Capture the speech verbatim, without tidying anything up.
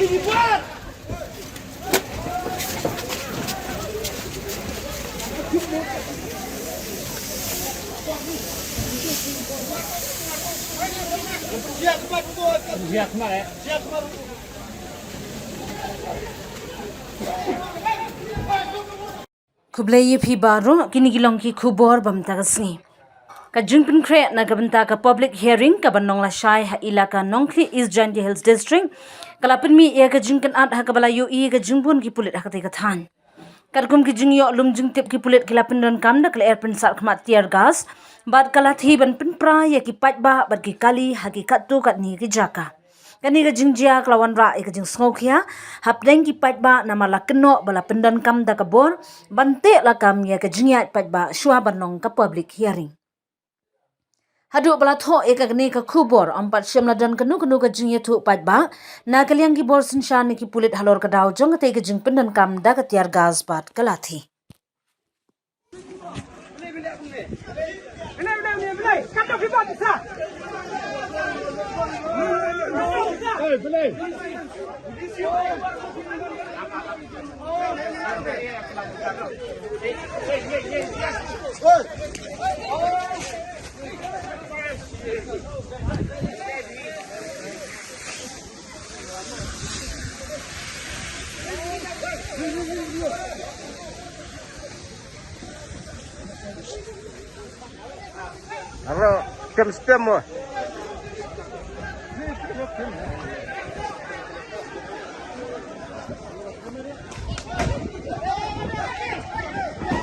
Khublei ïa phi baroh, kine ki long ki khubor ba mynta ka sngi. Ka jingpynkhreh na ka bynta ka public hearing kaban long lashai ha ilaka Nongkhlieh, East Jaintia Hills District, ka la pynmih ïa ka jingkynad ha kaba la ïohi ïa ka jingbun ki pulit ha katei ka thaiñ. Katkum ki jingïoh lum jingtip, ki pulit ki la pyndonkam da ka lyer pynsat khmat tear gas bad ka lathi ban pynpra ïa ki paidbah bad ki kali ha ki katto katne ki jaka. Kane ka jingjia ka la wanrah ïa ka jingsngewkhia hapdeng ki paidbah namar la kynnoh ba la pyndonkam da ka bor ban teh lakam ïa ka jingïaid paidbah shuwa ban long ka public hearing. Haduh ba la thoh ïa kane ka khubor, ym pat shym la don kano kano ka jingïathuh paidbah na ka liang ki bor synshar ne ki pulit halor ka daw jong katei ka jingpyndonkam da ka tear gas bad ka lathi. Aro, tem stem mo.